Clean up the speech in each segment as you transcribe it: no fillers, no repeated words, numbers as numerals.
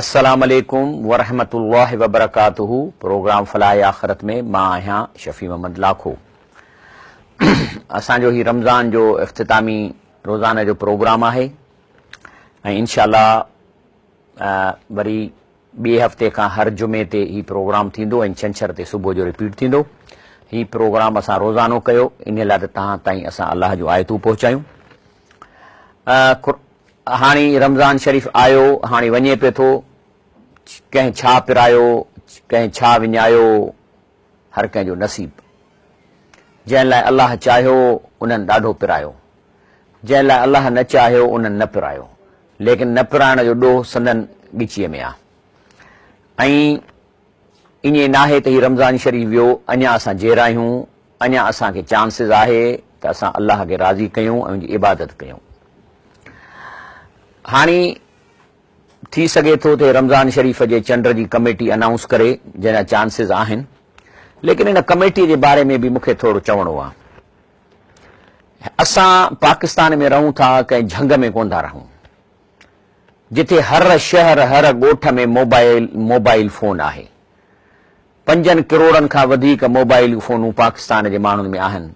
السلام عليڪم ورحمة الله وبرڪاته پروگرام فلاح آخرت ۾ مان آهيان شفيع محمد لاکو اسان جو هي رمضان جو اختتامي روزانه جو پروگرام آهي ۽ انشاء الله وري ٻئي هفتي کان هر جمعي تي هي پروگرام ٿيندو ۽ ڇنڇر تي صبح جو رپيٽ ٿيندو هي پروگرام اسان روزانو ڪيو ان لاء ته توهان تائين اسان الله جون آيتون پهچايون هاڻي رمضان شريف آيو، هاڻي وڃي پيو ٿو، ڪنهن ڇا پرايو، ڪنهن ڇا وڃايو، هر ڪنهن جو نصيب. جنهن لاء الله چاهيو، انهن ڏاڍو پرايو. جنهن لاء الله نه چاهيو، انهن نه پرايو. ليڪن نه پرائڻ جو ڏوهه سندن ڳچيء ۾ آ. ۽ ائين ناهي ته هي رمضان شريف ويو، اڃا اسان جيئرا آهيون، اڃا اسان کي چانسز آهي ته اسان الله کي راضي ڪيون ۽ ان جي عبادت ڪيون. هاڻي ٿي سگهي ٿو ته رمضان شريف جي چنڊ جي ڪميٽي انائونس ڪري جنهن جا چانسز آهن، ليڪن ان ڪميٽي جي باري ۾ به مون کي ٿورو چوڻو آهي. اسان پاڪستان ۾ رهون ٿا، ڪنهن جهنگ ۾ ڪونه ٿا رهون. جتي هر شهر هر ڳوٺ ۾ موبائل موبائل فون آهي. پنجن ڪروڙن کان وڌيڪ موبائل فونون پاڪستان جي ماڻهن ۾ آهن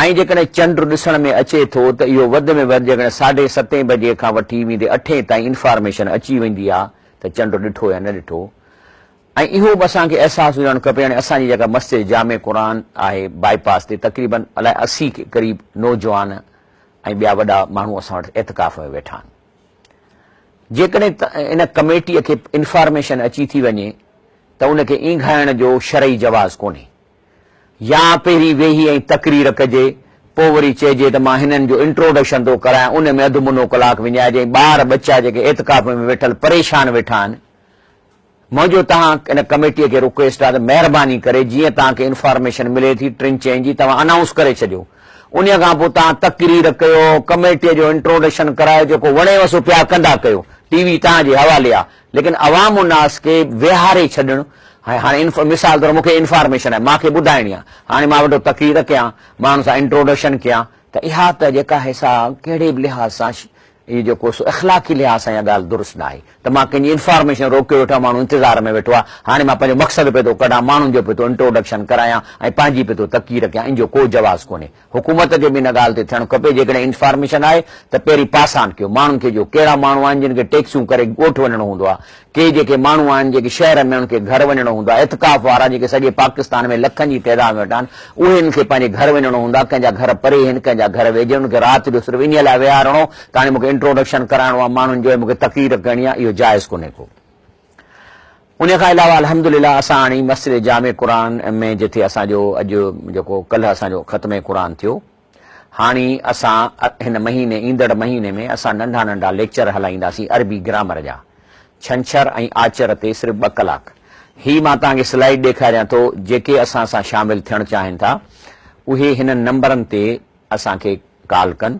۽ جيڪڏهن چنڊ ڏسڻ ۾ اچي ٿو ته اهو وڌ ۾ وڌ جيڪڏهن ساڍي ستين بجي کان وٺي ويندي اٺين تائين انفارميشن اچي ويندي آ ته چنڊ ڏٺو يا نه ڏٺو ۽ اهو به اسان کي احساس هجڻ کپي هاڻي اسان جي جيڪا مسجد جامع قرآن آهي بائي پاس تي تقريبن الائي 80 قريب نوجوان ۽ ٻيا وڏا ماڻهو اسان وٽ اعتڪاف ۾ ويٺا آهن. جيڪڏهن ان ڪميٽيء کي انفارميشن اچي ٿي وڃي ته ان کي اينگهائڻ جو شرعي جواز ڪونهي. يا پهرين ويهي ۽ تقرير ڪجي، پوء وري چئجي ته مان هنن جو انٽروڊڪشن ٿو ڪرايان، ان ۾ اڌ منو ڪلاڪ وڃائجي ۽ ٻار ٻچا جيڪي اعتڪاف ۾ ويٺل پريشان ويٺا آهن، منهنجو توهان ان ڪميٽيء کي رڪويسٽ آهي ته مهرباني ڪري جيئن توهان کي انفارميشن ملي ٿي ٽن چئن جي توهان انائونس ڪري ڇڏيو انهيء کان پوء توهان تقرير ڪيو ڪميٽيء جو انٽروڊڪشن ڪرايو جيڪو وڻيو سو پيا ڪندا ڪيو ٽي وي توهان جي حوالي آهي ليڪن عوام الناس کي ويهاري ڇڏڻ ۽ هاڻي مثال طور مون کي انفارميشن آهي مان کي ٻڌائڻي آهي هاڻي مان وٽو تقرير ڪيان ماڻهن سان انٽروڊڪشن ڪيان ته اها ته جيڪا آهي سا ڪهڙي به لحاظ سان اهو جيڪو سو اخلاقي لحاظ سان اها ڳالهه درست ناهي ته مان ڪنهن جي انفارميشن روڪيو ويٺو آهيان ماڻهو انتظار ۾ ويٺو آهي هاڻي مان پنهنجو مقصد پيو ٿو ڪڍان ماڻهن جو پيو ٿو انٽروڊڪشن ڪرايان ۽ پنهنجي پيو ٿو تقرير ڪيان ان جو ڪو جواز ڪونهي حڪومت کي به ان ڳالهه تي ٿيڻ کپي جيڪڏهن انفارميشن آهي ته پهرين پاس آن ڪيو ماڻهن کي جو ڪهڙا ماڻهو آهن جن کي ٽيڪسيون ڪري ڳوٺ وڃڻو هوندو آهي ڪي جيڪي ماڻهو آهن جيڪي شهر ۾ انهن کي گهر وڃڻو هوندو آهي، اعتڪاف وارا جيڪي سڄي پاڪستان ۾ لکن جي تعداد ۾ ويٺا آهن، اهي انهن کي پنهنجي گهر وڃڻو هوندو آهي، ڪنهن جا گهر پري آهن، ڪنهن جا گهر ويجهي آهن، انهن کي رات جو صرف انهيء لاء ويهارڻو ته هاڻي مون کي انٽروڊڪشن ڪرائڻو آهي ماڻهن جو ۽ مون کي تقرير ڪرڻي آهي، اهو جائز ڪونهي ڪو. انهيء کان علاوه الحمدلله اسان هاڻي مسجد جامع قرآن ۾ جتي اسان جو اڄ جيڪو ڪلهه اسان جو ختم قرآن ٿيو، هاڻي اسان هن مهيني ايندڙ مهيني ۾ اسان ننڍا ننڍا ليڪچر هلائينداسين عربي گرامر جا ڇنڇر ۽ آچر تي صرف ٻه ڪلاڪ. هي مان توهان کي سلائيڊ ڏيکاريان ٿو جيڪي اسان سان شامل ٿيڻ چاهين ٿا اهي هنن نمبرن تي اسان کي ڪال ڪن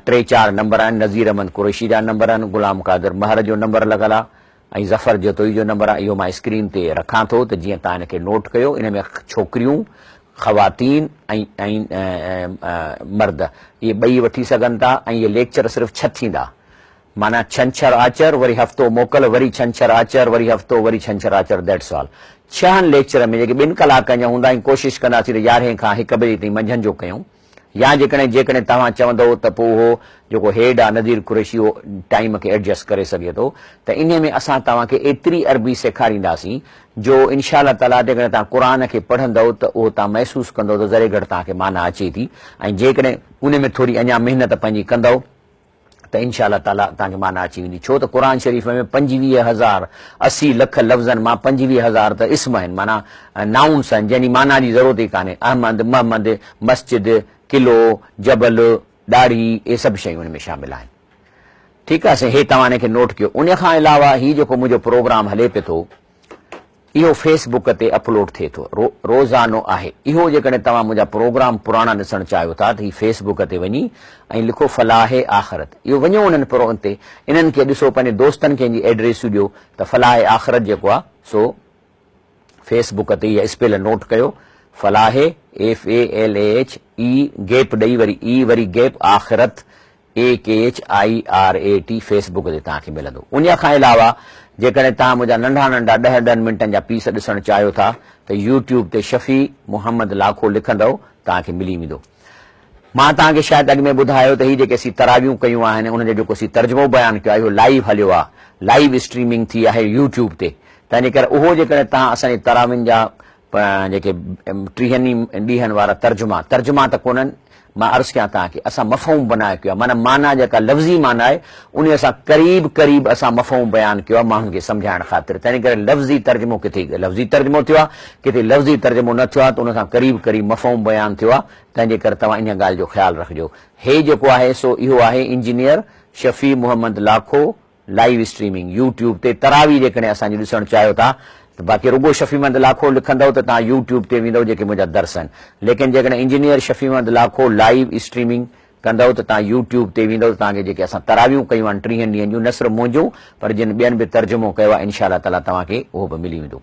ٽي چار نمبر آهن نذير احمد قريشي جا نمبر آهن غلام قادر مهر جو نمبر لڳل آهي ۽ ظفر جتوئي جو نمبر آهي اهو مان اسڪرين تي رکان ٿو ته جيئن توهان ان کي نوٽ ڪيو ان ۾ ڇوڪريون خواتين ۽ ۽ مرد اهي ٻئي وٺي سگهن ٿا ۽ اهي ليڪچر صرف ڇهه ٿيندا معنيٰ ڇنڇر آچر وري هفتو موڪل وري ڇنڇر آچر وري هفتو وري ڇنڇر آچر that's all ڇهن ليڪچر ۾ جيڪي ٻن ڪلاڪن جا هوندا ۽ ڪوشش ڪنداسين ته يارهين کان هڪ بجي تائين منجهند جو ڪيون يا جيڪڏهن جيڪڏهن توهان چوندؤ ته پوء اهو جيڪو هيڊ آ نذير قريشي اهو ٽائيم کي ايڊجسٽ ڪري سگهي ٿو ته انهي ۾ اسان توهان کي ايتري عربي سيکارينداسين جو انشاء الله تعاليٰ جيڪڏهن توهان قرآن کي پڙهندؤ ته اهو توهان محسوس ڪندؤ ته ذري گهٽ توهان کي معنيٰ اچي ٿي ۽ جيڪڏهن انهي ۾ ٿوري اڃا محنت پنهنجي ڪندؤ ته انشاء الله تعاليٰ توهان کي معنيٰ اچي ويندي ڇو ته قرآن شريف ۾ 25000 80 لک لفظن مان 25000 ته اسم آهن معنيٰ نائونس آهن جنهن جي معنيٰ جي ضرورت ئي ڪانهي احمد محمد مسجد قلعو جبل ڏاڙهي اهي سڀ شيون ان ۾ شامل آهن ٺيڪ آهي سائين هي توهان ان کي نوٽ ڪيو ان کان علاوه هي جيڪو منهنجو پروگرام هلي پيو ٿو اهو فيس بڪ تي اپلوڊ ٿئي ٿو روزانو آهي اهو جيڪڏهن توهان منهنجا پروگرام پراڻا ڏسڻ چاهيو ٿا ته هي فيس بڪ تي وڃي ۽ لکو فلاح آخرت اهو وڃو انهن پرو تي انهن کي ڏسو پنهنجي دوستن کي ان جي ايڊريسون ڏيو ته فلاح آخرت جيڪو آهي سو فيس بڪ تي اها اسپيل نوٽ ڪيو فلاح F A L A H E gap ڏئي وري اي وري گيپ آخرت. A K H I R A T Facebook تي توهان کي ملندو. انهيء کان علاوه جيڪڏهن توهان منهنجا ننڍا ننڍا ڏهه ڏهن منٽن جا پيس ڏسڻ چاهيو ٿا ته يوٽيوب تي شفيع محمد لاکو لکندؤ توهان کي ملي ويندو. مان توهان کي شايد اڳ ۾ ٻڌايو ته هي جيڪي اسين تراويون ڪيون آهن انهن جو جيڪو اسين ترجمو بيان ڪيو آهي اهو لائيو هليو آهي، لائيو اسٽريمنگ ٿي آهي يوٽيوب تي تنهن جي ڪري اهو جيڪڏهن توهان اسان جي تراوين جا جيڪي ٽيهن ئي ڏينهن وارا ترجما، ترجما ته ڪونهن، مان عرض ڪيان توهان کي، اسان مفهوم بنايو ڪيو آهي، معنيٰ معنيٰ جيڪا لفظي معنيٰ آهي، انهيء سان قريب قريب اسان مفهوم بيان ڪيو آهي ماڻهن کي سمجهائڻ خاطر، تنهن ڪري لفظي ترجمو ڪٿي لفظي ترجمو ٿيو آهي، ڪٿي لفظي ترجمو نه ٿيو آهي ته ان سان قريب قريب مفهوم بيان ٿيو آهي، تنهن جي ڪري توهان انهيء ڳالهه جو خيال رکجو. هي جيڪو آهي سو اهو آهي engineer Shafi Muhammad Lakho. Live streaming YouTube تي تراويح جيڪڏهن اسان جي ڏسڻ چاهيو ٿا ته باقي رڳو شفيع محمد لاکو لکندؤ ته توهان يوٽيوب تي ويندؤ جيڪي منهنجا درس آهن ليڪن جيڪڏهن engineer Shafi Muhammad Lakho live streaming ڪندؤ ته توهان يوٽيوب تي ويندؤ ته توهان کي جيڪي اسان تراويحون ڪيون آهن ٽيهن ڏينهن جون نه صرف منهنجون پر جن ٻين به ترجمو ڪيو آهي انشاء الله تعالي توهان کي اهو به ملي ويندو.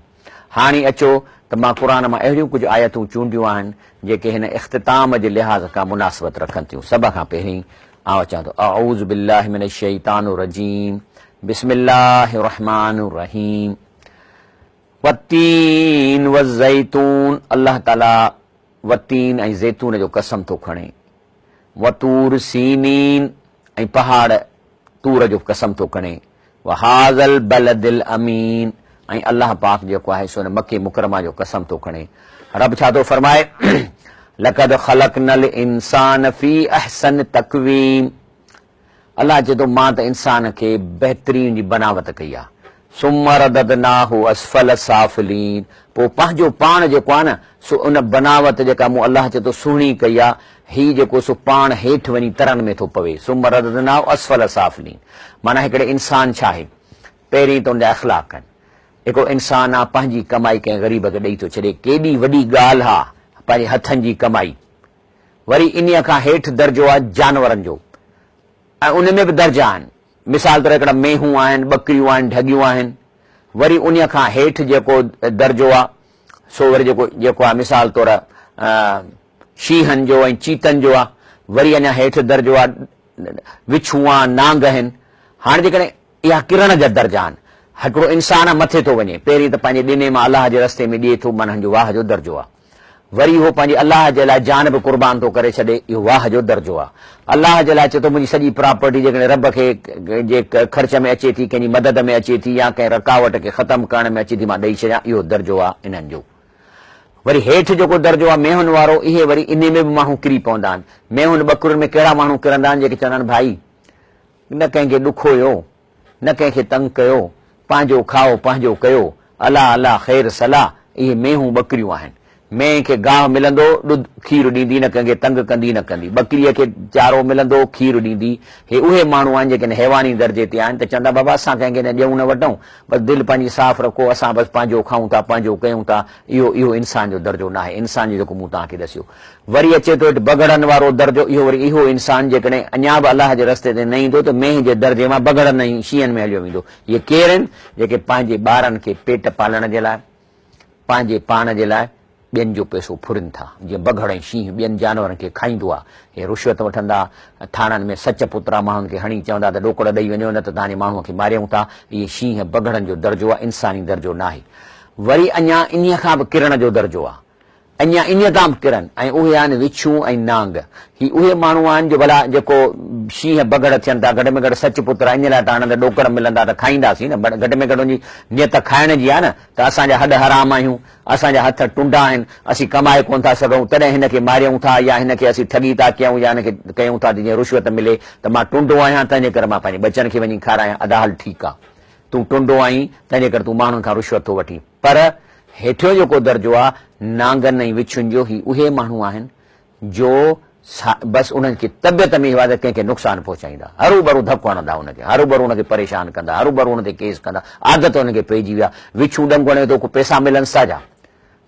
هاڻي اچو ته مان قرآن مان اهڙيون ڪجهه آيتون چونڊيون آهن جيڪي هن اختتام جي لحاظ کان مناسبت رکن ٿيون. سڀ کان پهرين آئون اچان ٿو اعوذ بالله من الشيطان الرجيم بسم الله الرحمٰن الرحيم والتين والزيتون الله تعالي والتين ۽ زيتون جو قسم ٿو کڻي وطور سينين ۽ پهاڙ طور جو قسم ٿو کڻي وهذا البلد الامين ۽ الله پاڪ جيڪو آهي سو ان مڪي مڪرمه جو قسم ٿو کڻي. رب ڇا ٿو فرمائي لقد خلقنا الانسان في احسن تقويم الله چئي ٿو مان ته انسان کي بهترين جي بناوت ڪئي آهي ثم رددناه اسفل سافلين پوء پنهنجو پاڻ جيڪو آهي نه سو ان بناوت جيڪا مون الله چئي ٿو سهڻي ڪئي آهي هي جيڪو سو پاڻ هيٺ وڃي ترن ۾ ٿو پوي ثم رددناه اسفل سافلين معنيٰ هڪڙي انسان ڇا آهي پهرين ته ان جا اخلاق آهن هڪڙو انسان آ پنهنجي ڪمائي ڪنهن غريب کي ڏئي ٿو ڇڏي ڪيڏي وڏي ڳالهه آ پنهنجي هٿن جي ڪمائي وري انهيء کان هيٺ درجو آ جانورن جو ۽ ان ۾ به درجا آهن مثال طور هڪڙا مينهون آهن، ٻڪريون آهن، ڍڳيون آهن، وري انهيء کان هيٺ جيڪو درجو آ سو وري جيڪو جيڪو آ مثال طور شينهن جو ۽ چيتن جو آ، وري اڃا هيٺ درجو آ وڇون آ، نانگ آهن. هاڻ جيڪڏهن اها ڪرڻ جا درجا آهن. هڪڙو انسان آ مٿي ٿو وڃي، پهرين ته پنهنجي ڏني مان الله جي رستي ۾ ڏئي ٿو معنيٰ هن جو واهه جو درجو آ. وري هو پنهنجي الله جي لاء جان به قربان ٿو ڪري ڇڏي، اهو واهه جو درجو آ. الله جي لاء چئي ٿو منهنجي سڄي پراپرٽي جيڪڏهن رب کي جي خرچ ۾ اچي ٿي، ڪنهن جي مدد ۾ اچي ٿي يا ڪنهن رڪاوٽ کي ختم ڪرڻ ۾ اچي ٿي مان ڏئي ڇڏيان، اهو درجو آ انهن جو. وري هيٺ جيڪو درجو آ مينهن وارو، اهي وري انهي ۾ به ماڻهو ڪري پوندا آهن. مينهن ٻڪرين ۾ ڪهڙا ماڻهو ڪرندا آهن جيڪي چوندا آهن ڀائي نه ڪنهن کي ڏکويو، نه ڪنهن کي تنگ ڪيو، پنهنجو کائو پنهنجو ڪيو، الا الا خير صلا، اهي مينهون ٻڪريون آهن. مينهن کي گاهه ملندو، ڏڌ، کير ڏيندي، نه ڪنهن کي تنگ ڪندي نه ڪندي. ٻڪريء کي چارو ملندو، کير ڏيندي. هي اهي ماڻهو آهن جيڪي هن حيواني درجي تي آهن ته چوندا بابا اسان ڪنهن کي نه ڏيون نه وٺون، بس دل پنهنجي صاف رکو، اسان بس پنهنجو کائون ٿا، پنهنجو ڪيون ٿا. اهو اهو انسان جو درجو ناهي. انسان جو جيڪو مون توهان کي ڏسيو. وري اچي ٿو هيٺ بگهڙن وارو درجو، اهو وري اهو انسان جيڪڏهن اڃا به الله جي رستي تي نه ايندو ته مينهن جي درجي مان بگهڙن ۽ شينهن ۾ هليو ويندو. اهي ڪير آهن؟ جيڪي پنهنجي ٻارن کي پيٽ پالڻ جي لاء، پنهنجي پاڻ جي لاء ٻين جو پئسو ڦرين ٿا. جيئن بگهڙ ۽ شينهن ٻين جانورن کي کائيندو آهي. اهي رشوت وٺندا، ٿاڻن ۾ سچ پترا ماڻهن کي هڻي چوندا ته ڏوڪڙ ڏئي وڃو نه ته توهان جي ماڻهوء کي ماريون ٿا. اهي شينهن بگهڙن جو درجو آهي، انساني درجو ناهي. وري اڃا انهيء کان به ڪرڻ جو درجو آهي. اڃا انهيء تان به ڪرن ۽ اهي آهن وڇون ۽ نانگ. هي اهي ماڻهو آهن جو ڀلا جيڪو شينهن بگهڙ ٿين ٿا، گهٽ ۾ گهٽ سچ پتر انهيء لاء ته آڻن ته ڏوڪڙ ملندا ته کائينداسين نه، گهٽ ۾ گهٽ ان جي نيت کائڻ جي آهي نه ته اسان جا هڏ حرام آهيون، اسان جا هٿ ٽنڊا آهن، اسين ڪمائي ڪونه ٿا سگهون، تڏهن هن کي ماريون ٿا يا هن کي اسين ٺڳي ٿا ڪيون يا هن کي ڪيون ٿا ته جيئن رشوت ملي ته مان ٽنڊو آهيان تنهنجي ڪري مان پنهنجي ٻچن کي وڃي کارايان، ادا هل ٺيڪ آ تون ٽنڊو آهين تنهنجي ڪري تون ماڻهن کان رشوت ٿو وٺين. پر هيٺيون جيڪو درجو آ نانگن ۽ وڇون جو هي اهي ماڻهو آهن جو بس انهن کي طبيعت ۾ اهو آ ته ڪنهن کي نقصان پهچائيندا هروڀرو ڌڪ هڻندا ان کي هروڀرو ان کي پريشان ڪندا هروڀرو ان تي ڪيس ڪندا عادت انهن کي پئجي وئي آ وڇون ڏنگ هڻي ٿو ڪو پئسا ملنس ٿا ڇا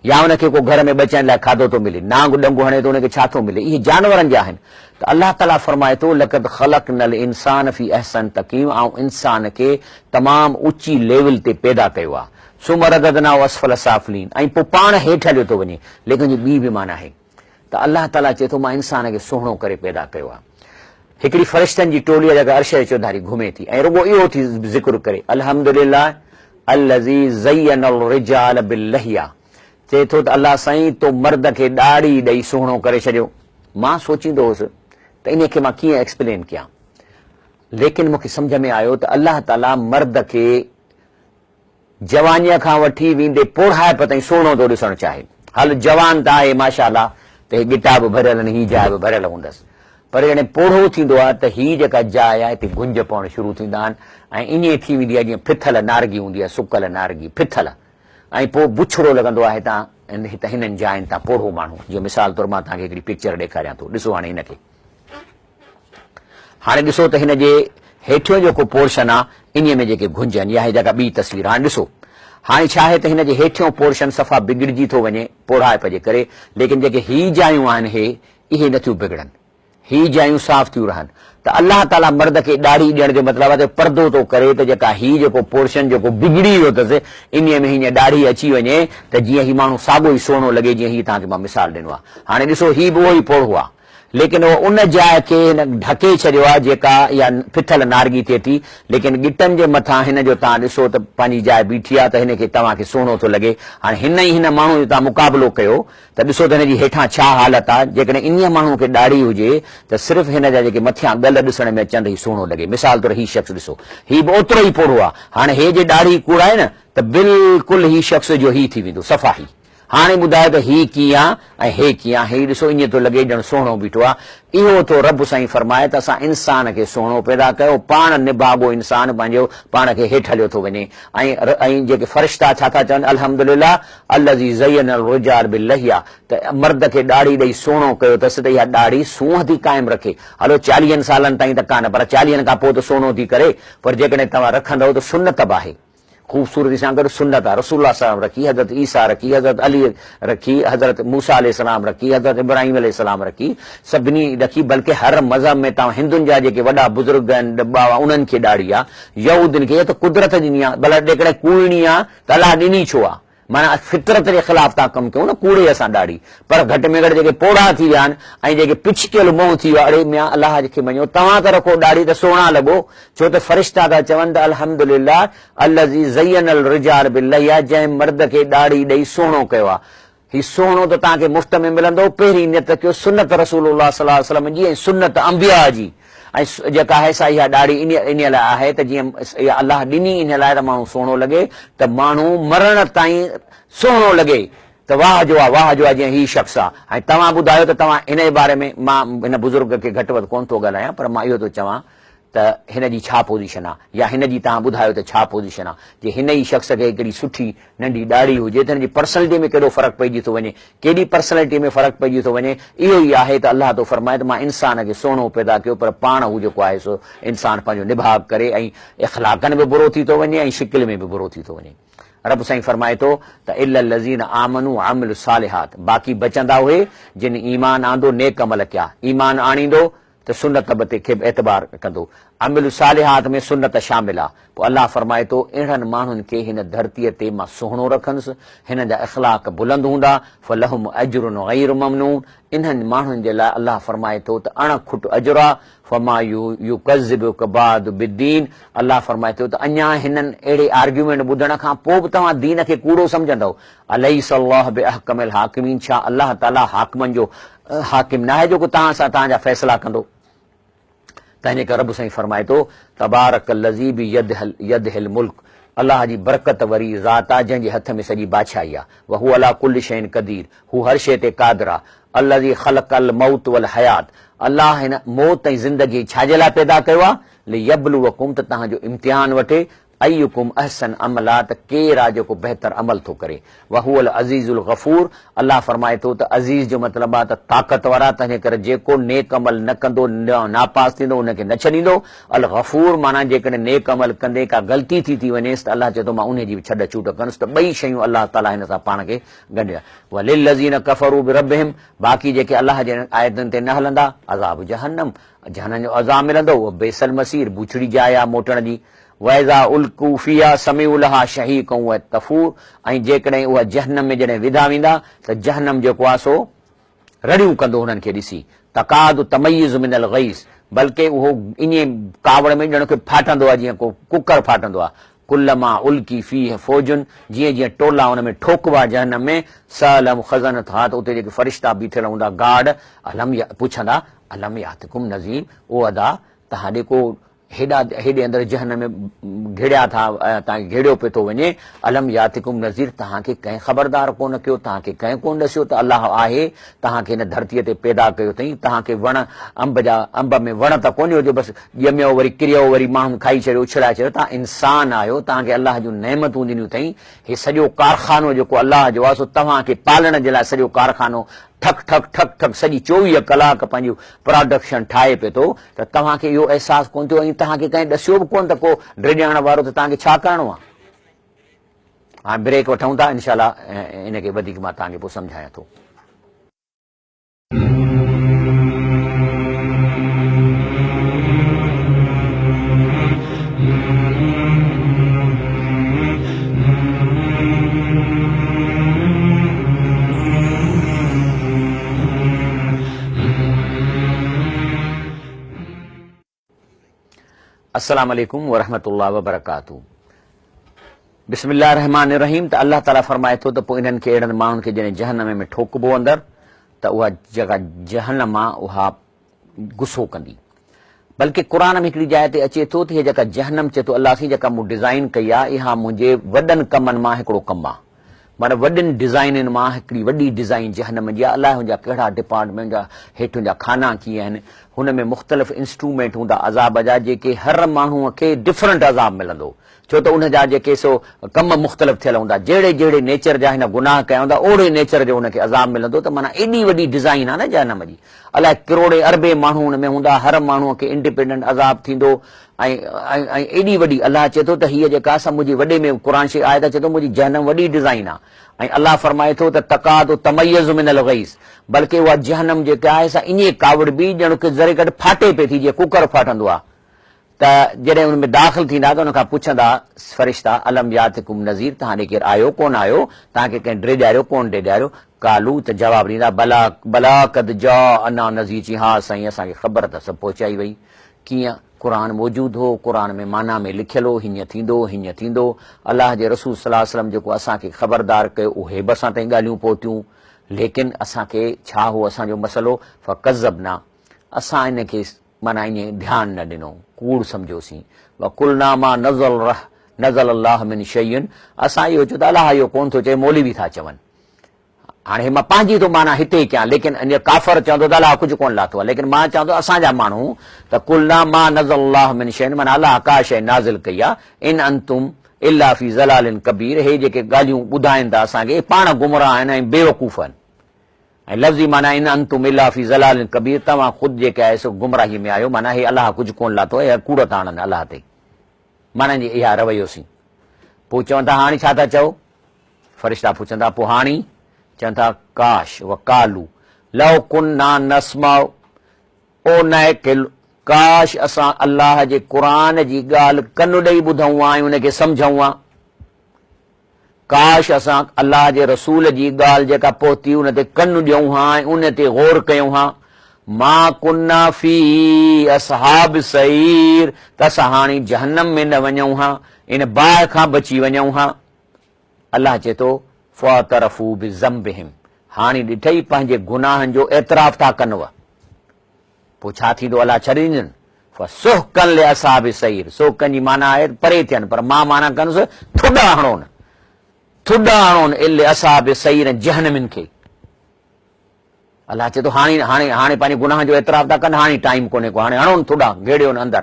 يا ان کي ڪو گهر ۾ ٻچن لاء کاڌو ٿو ملي، نانگ ڏنگ هڻي ٿو ان کي ڇا ٿو ملي، اهي جانورن جا آهن ته الله تعاليٰ فرمائي ٿو لقد خلقنا الانسان في احسن تقويم آئون انسان کي تمام اوچي ليول تي پيدا ڪيو آهي ثم رددناه اسفل سافلين ۽ پوء پاڻ هيٺ هليو ٿو وڃي ليڪن جي ٻي به معنيٰ آهي ته الله تعاليٰ چئي ٿو مان انسان کي سهڻو ڪري پيدا ڪيو آهي. هڪڙي فرشتن جي ٽولي آهي جيڪا عرش جي چوڌاري گهمي ٿي ۽ رڳو اهو ٿي ذڪر ڪري، الحمدلله الذي زين الرجال باللحيه چئي ٿو ته الله سائين تو مرد کي ڏاڙهي ڏئي سهڻو ڪري ڇڏيو. مان سوچيندو هوس ته انهي کي مان ڪيئن ايڪسپلين ڪيان ليڪن مون کي سمجهه ۾ آيو ته الله تعاليٰ مرد کي جوانيء کان وٺي ويندي پوڙهائپ تائين سهڻو ٿو ڏسڻ چاهي. هل جوان ته آهي ماشاء الله ته هي ڳٽا به ڀريل آهن هي جاء به ڀريل هوندس پر جڏهن پوڙهو ٿيندو آهي ته هي جيڪا جاء آهي هتي گهنج پوڻ شروع ٿيندا آهن ۽ ائين ٿي ويندي آهي جيئن ڦٿل نارگي هوندي آهي سڪل نارگي ڦٿل ۽ پوء بڇڙو لڳندو آهي هتان هنن جاين تان پوڙهو ماڻهو جيئن مثال طور مان توهان کي هڪڙي پڪچر ڏيکاريان ٿو ڏسو هاڻي هن کي. هاڻي ڏسو ته هن جي هيٺيون جيڪو پورشن آ انهي ۾ جيڪي گهنج آهن يا هي جيڪا ٻي تصوير هاڻي ڏسو هاڻي ڇا آهي ته هن جي هيٺيون پورشن صفا بگڙجي ٿو وڃي پوڙهائپ جي ڪري ليڪن جيڪي هي جايون آهن هي اهي نٿيون بگڙن هي جايون صاف ٿيون رهن ته الله تعالي مرد کي ڏاڙهي ڏيڻ جو مطلب آهي ته پردو ٿو ڪري ته جيڪا هي جيڪو پورشن جيڪو بگڙي ويو اٿس انهي ۾ هيئن ڏاڙهي اچي وڃي ته جيئن هي ماڻهو ساڳو ئي سهڻو لڳي جيئن هي توهان کي مان مثال ڏنو آهي هاڻي ڏسو هي به اهو ئي پوڙهو آهي ليڪن اهو ان جاء کي هن ڍڪي ڇڏيو آهي جيڪا اها ڦٿل نارگي ٿئي ٿي، ليڪن ڳٽن جي مٿان هن جو توهان ڏسو ته پنهنجي جاء بيٺي آهي ته هن کي توهان کي سهڻو ٿو لڳي. هاڻي هن ۽ هن ماڻهوء جو توهان مقابلو ڪيو ته ڏسو ته هن جي هيٺان ڇا حالت آهي. جيڪڏهن انهيء ماڻهوء کي ڏاڙهي هجي ته صرف هن جا جيڪي مٿيان ڳل ڏسڻ ۾ اچن ته هي سهڻو لڳي. مثال طور هي شخص ڏسو. هي به اوترو ئي پوڙهو آهي. هاڻي هي جي ڏاڙهي ڪوڙائي نه ته بلڪل هي شخص جو هي ٿي ويندو صفا هي. هاڻي ٻڌايو ته هي ڪيئن آ ۽ هي ڪيئن آ؟ هي ڏسو ائين ٿو لڳي ڄڻ سهڻو بيٺو آ. اهو ٿو رب سائين فرمائي ته اسان انسان کي سهڻو پيدا ڪيو، پاڻ نڀاڳو انسان پنهنجو پاڻ کي هيٺ هليو ٿو وڃي ۽ ۽ جيڪي فرشتا ڇا ٿا چون الحمدلله الذي زين الرجال باللحيه ته مرد کي ڏاڙهي ڏئي سهڻو ڪيو اٿس ته اها ڏاڙهي سونهن ٿي قائم رکي. هلو چاليهن سالن تائين ته ڪانه پر چاليهن کان پوء ته سهڻو ٿي ڪري پر جيڪڏهن توهان رکندؤ ته سنت به آهي. خوبصورتي سان گڏ سنت آ، رسول الله صلعم رکي، حضرت عيسيٰ رکي، حضرت علي رکي، حضرت موسيٰ عليه السلام رکي، حضرت ابراهيم عليه السلام رکي، سڀني رکي بلڪه هر مذهب ۾ توهان هندن جا جيڪي وڏا بزرگ آهن ڏٻا هئا انهن کي ڏاڙهي آ، يهودين کي اها ته قدرت ڏني آ، ڀلا جيڪڏهن ڪوڙڻي آ ته الله ڏني ڇو آ؟ معنيٰ فطرت جي خلاف ٿا ڪم ڪيون نه ڪوڙي اسان ڏاڙهي پر گهٽ ۾ گهٽ جيڪي پوڙها ٿي ويا آهن ۽ جيڪي پڇڪيل منهن ٿي ويو آهي اڙي ميان الله کي مڃو توهان ته رکو ڏاڙهي ته سهڻا لڳو ڇو ته فرشتا ٿا چون ته الحمدلله الذي زين الرجال باللحيه جنهن مرد کي ڏاڙهي ڏئي سهڻو ڪيو آهي هي سهڻو ته توهان کي مفت ۾ ملندو پهرين نيت ڪيو سنت رسول الله صلي الله عليه وسلم جي ۽ سنت انبياء جي ۽ جيڪا آهي سا اها ڏاڙهي انهيء لاء آهي ته جيئن اها الله ڏني انهيء لاء ته ماڻهو سهڻو لڳي ته ماڻهو مرڻ تائين سهڻو لڳي ته واهه جو آ واهه جو آ جيئن هي شخص آ ۽ توهان ٻڌايو ته توهان هن جي باري ۾ مان هن بزرگ کي گهٽ وڌ ڪونه ٿو ڳالهايان پر مان اهو ٿو چوان ته هن جي ڇا پوزيشن آ يا هن جي توهان ٻڌايو ته ڇا پوزيشن آ جي هن ئي شخص کي هڪڙي سٺي ننڍي ڏاڙهي هجي ته هن جي پرسنلٽي ۾ ڪيڏو فرق پئجي ٿو وڃي، ڪيڏي پرسنلٽي ۾ فرق پئجي ٿو وڃي، اهو ئي آهي ته الله ٿو فرمائي ته مان انسان کي سهڻو پيدا ڪيو پر پاڻ هو جيڪو آهي سو انسان پنهنجو نڀاڳ ڪري ۽ اخلاقن به برو ٿي ٿو وڃي ۽ شڪل ۾ به برو ٿي ٿو وڃي. رب سائين فرمائي ٿو ته الا الذين آمنوا وعملوا الصالحات باقي بچندا اهي جن ايمان آندو نيڪ عمل ڪيا، ايمان آڻيندو ته سنت به تي کي به اعتبار ڪندو. عمل الصالحات ۾ سنت شامل آ. پوء الله فرمائي ٿو، اهڙن ماڻهن کي هن ڌرتيء تي مان سهڻو رکندس، هنن جا اخلاق بلند هوندا، فلهم اجر غير ممنون، انهن ماڻهن جي لاء الله فرمائي ٿو ته اڻ کٽ اجر آ، فما يڪذبک بعد بالدين، الله فرمائي ٿو ته اڃا هنن اهڙي آرگيومينٽ ٻڌڻ کان پوء به توهان دين کي ڪوڙو سمجهندؤ؟ اليس الله باحڪم الحاڪمين، ڇا الله تعاليٰ حاڪمن جو حاڪم ناهي جيڪو توهان سان توهان جا فيصلا ڪندو. تنهن جي ڪري رب سائين فرمائي ٿو، تبارڪ الذي بيده الملڪ الله جي برڪت وري ذات آ جنهن جي هٿ ۾ سڄي بادشاهي آ، وهو علي ڪل شيء قدير هو هر شيء تي قادر آ، الذي خلق الموت والحيات الله هن موت ۽ زندگي ڇا جي لاء پيدا ڪيو آ، ليبلوڪم ته توهان جو امتحان وٺي، ايڪم احسن عملا ته ڪير آ جيڪو بهتر عمل ٿو ڪري. وهو العزيز الغفور الله فرمائي ٿو ته عزيز جو مطلب آ ته طاقتور آ تنهنجي ڪري جيڪو نيڪ عمل نه ڪندو ناپاس ٿيندو ان کي نه ڇڏيندو. الغفور معنيٰ جيڪڏهن نيڪ عمل ڪندي ڪا غلطي ٿي ٿي وڃيس ته الله چئي ٿو مان انهي جي به ڇڏ ڇوٽ ڪندس ته ٻئي شيون الله تعاليٰ هن سان پاڻ کي ڳنڍيا. وللذين ڪفروا بربهم باقي جيڪي الله جي آيتن تي نه هلندا عذاب جهنم جهنم جو عذاب ملندو وبئس المصير بڇڙي جاء آ موٽڻ جي. واذا القوا فيها سمعوا لها شهيقا وهي تفور ۽ جيڪڏهن اها جهنم ۾ جڏهن وڌا ويندا ته جهنم جيڪو آهي سو رڙيون ڪندو انهن کي ڏسي تڪاد تميز من الغيظ بلڪه اهو ائين ڪاوڙ ۾ ڄڻ ڪي ڦاٽندو آهي جيئن ڪو ڪڪر ڦاٽندو آهي. ڪلما القي فيه فوج جيئن جيئن ٽولا ان ۾ ٺوڪبا جهنم ۾، سألهم خزنتها ته اتي جيڪي فرشتا بيٺل هوندا گارڊ، الم پڇندا، الم ياتڪم نذير او ادا تهان ڏي ڪو هيڏا هيڏي اندر جهنم ۾ گهڙيا ٿا توهان کي گهيڙيو پيو ٿو وڃي، الم ياتڪم نذير توهان کي ڪنهن خبردار ڪونه ڪيو، توهان کي ڪنهن ڪونه ڏسيو ته الله آهي، توهان کي هن ڌرتيء تي پيدا ڪيو اٿئين، توهان کي وڻ انب جا انب ۾ وڻ ته ڪونهيو جو بس ڄميو وري ڪريو وري ماڻهن کائي ڇڏيو اڇلائي ڇڏيو، توهان انسان آهيو، توهان کي الله جون نعمتون ڏنيون اٿئين، هي سڄو ڪارخانو جيڪو الله جو آهي سو توهان کي پالڻ جي لاء سڄو ڪارخانو ٺڪ ٺڪ ٺڪ ٺڪ سڄي 24 ڪلاڪ پنهنجي پراڊڪشن ٺاهي پئي ٿو ته توهان کي اهو احساس ڪونه ٿيو ۽ توهان کي ڪنهن ڏسيو به ڪونه ته ڪو ڊڄائڻ وارو ته توهان کي ڇا ڪرڻو آهي. هاڻي بريڪ وٺون ٿا انشاء الله ان کي وڌيڪ مان توهان کي پوء سمجهايان ٿو. السلام عليڪم ورحمة الله وبرڪاته بسم الله الرحمن الرحيم ته الله تعالي فرمائي ٿو ته پوء انهن کي اهڙن ماڻهن کي جڏهن جهنم ۾ ٺوڪبو اندر ته اها جيڪا جهنم آ اها غصو ڪندي بلڪه قرآن ۾ هڪڙي جاء تي اچي ٿو ته هي جيڪا جهنم چئي ٿو الله سائين جيڪا مون ڊزائين ڪئي آهي اها منهنجي وڏن ڪمن مان هڪڙو ڪم آهي معنيٰ وڏين ڊزائينن مان هڪڙي وڏي ڊزائين جهنم جي آهي الائي هن جا ڪهڙا ڊپارٽمينٽ جا هيٺ هن جا خانا ڪيئن آهن هن ۾ مختلف انسٽرومينٽ هوندا عذاب جا جيڪي هر ماڻهو کي ڊفرنٽ عذاب ملندو ڇو ته ان جا جيڪي سو ڪم مختلف ٿيل هوندا، جهڙي جهڙي نيچر جا هن گناهه ڪيا هوندا، اوهڙي نيچر جو هن کي عذاب ملندو ته معنيٰ ايڏي وڏي ڊزائين آهي نه جهنم جي، الائي ڪروڙين اربين ماڻهو ان ۾ هوندا، هر ماڻهوء کي انڊيپينڊنٽ عذاب ٿيندو ۽ ۽ ايڏي وڏي، الله چئي ٿو ته هيء جيڪا سا منهنجي وڏي ۾ قرآن شريف آيت چئي ٿو منهنجي جهنم وڏي ڊزائين آهي ۽ الله فرمائي ٿو ته تڪاد تميز من الغيظ بلڪه اها جهنم جيڪا آهي سا ائين ڪاوڙبي ڄڻ ڪه ذري گهٽ ڦاٽي پئي ٿي جيئن ڪوڪر ڦاٽندو آهي. ته جڏهن ان ۾ داخل ٿيندا ته ان کان پڇندا، فرشتا، الم ياتڪم نذير توهان ڏي ڪير آيو ڪونه آيو، توهان کي ڪنهن ڊيڄاريو ڪونه ڊيڄاريو، قالو ته جواب ڏيندا، بليٰ بليٰ قد جاءنا نذير چي ها سائين اسان کي خبر ته سڀ پهچائي وئي، ڪيئن؟ قرآن موجود هو، قرآن ۾ معنيٰ ۾ لکيل هو، هيئن ٿيندو، هيئن ٿيندو، الله جي رسول صلي الله عليه وسلم جيڪو اسان کي خبردار ڪيو اهي به اسان تائين ڳالهيون پهتيون، ليڪن اسان کي ڇا هو اسان جو مسئلو، فڪذبنا اسان ان کي معنيٰ ائين ڌيان نه ڏنو، ڪوڙ سمجهيوسين. وقلنا ما نزل ره نزل الله من شيء اسان اهو چيو ته الله اهو ڪونه ٿو چئي مولوي ٿا چون. هاڻي هي مان پنهنجي ٿو معنيٰ هتي ڪيان ليڪن ان ڪافر چوندو ته الله ڪجهه ڪونه لاٿو آهي ليڪن مان چوان ٿو اسان جا ماڻهو ته قلنا ما نزل الله من شيء معنيٰ الله ڪا شيء نازل ڪئي آهي ان انتم الا في ضلال ڪبير هي جيڪي ڳالهيون ٻڌائين ٿا اسان کي اهي پاڻ گمراهه آهن ۽ بيوقوف آهن. ۽ لفظي معنيٰ ان انتم الا في ضلال ڪبير توهان خود جيڪي آهيو سو گمراهي ۾ آهيو معنيٰ هي الله ڪجهه ڪونه لاٿو آهي اها ڪوڙ ٿا هڻن الله تي معنيٰ جي اها رويو سين پوء چون ٿا هاڻي ڇا ٿا چئو فرشتا پڇن ٿا پوء هاڻي چون ٿا ڪاش وقالو لو كنا نسمع او نعقل ڪاش اسان الله جي قرآن جي ڳالهه ڪن ڏئي ٻڌون ها ۽ ان کي سمجهون ها ڪاش اسان الله جي رسول جي ڳالهه جيڪا پهتي ان تي ڪن ڏيون ها ۽ ان تي غور ڪيون ها، ما ڪنا في اصحاب السعير ته اسان هاڻي جهنم ۾ نه وڃون ها، ان باهه کان بچي وڃون ها. الله چئي ٿو، فاعترفوا بذنبهم هاڻي ڏٺئي پنهنجي گناهن جو اعتراف ٿا ڪن. پوء ڇا ٿيندو الله ڇڏي ڏيندن؟ فسحقا لاصحاب السعير سحقا جي معنيٰ آهي پري ٿين پر مان معنيٰ ڪندس ٿڏا هڻون ٿڏا هڻون لاصحاب السعير جهنمين کي الله چئي ٿو هاڻي هاڻي هاڻي پنهنجي گناهن جو اعتراف ٿا ڪن هاڻي ٽائيم ڪونهي ڪو هاڻي هڻون ٿڏا گهيڙيون اندر